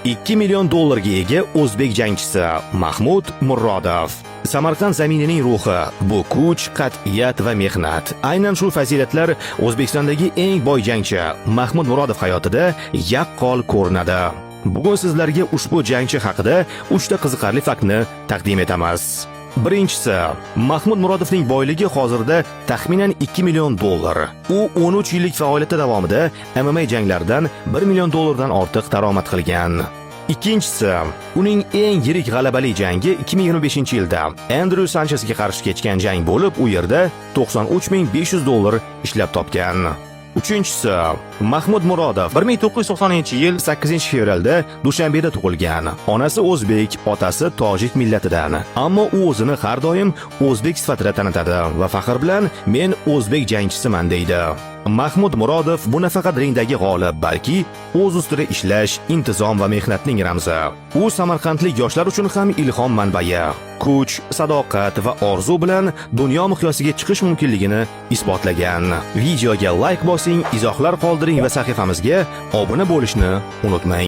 2 million dollarga ega o'zbek jangchisi Mahmud Murodov. Samarqand zaminining ruhi bu kuch, qat'iyat va mehnat. Aynan shu fazilatlar O'zbekistondagi eng boy jangchi Mahmud Murodov hayotida yaqqol ko'rinadi. Bugun sizlarga ushbu jangchi haqida 3 ta qiziqarli faktni taqdim etamiz. Birinchisi, Mahmud Murodovning boyligi hozirda taxminan 2 million dollar. U 13 yillik faoliyati davomida MMA janglaridan 1 million dollardan ortiq daromad qilgan. Ikkinchisi, uning eng yirik g'alabali jangi 2025-yilda Endryu Sanchesga qarshi kechgan jang bo'lib, u yerda 93 500 dollar ishlab topgan. Uchinchisi, Mahmud Murodov 1990-yil 8 fevralda Dushanbeda tug'ilgan. Onasi o'zbek, otasi tojik millatidan. Ammo u o'zini har doim o'zbek sifatida tanitadi va faxr bilan "Men o'zbek jangchisiman" deydi. Mahmud Murodov bu nafaqat ringdagi g'olib, balki o'z ustida ishlash, intizom va mehnatning ramzi. U samarqandlik yoshlar uchun ham ilhom manbai. Kuch, sadoqat va orzu bilan dunyo miqyosiga chiqish mumkinligini isbotlagan. Videoga like bosing, izohlar qoldiring va sahifamizga obuna bo'lishni unutmang.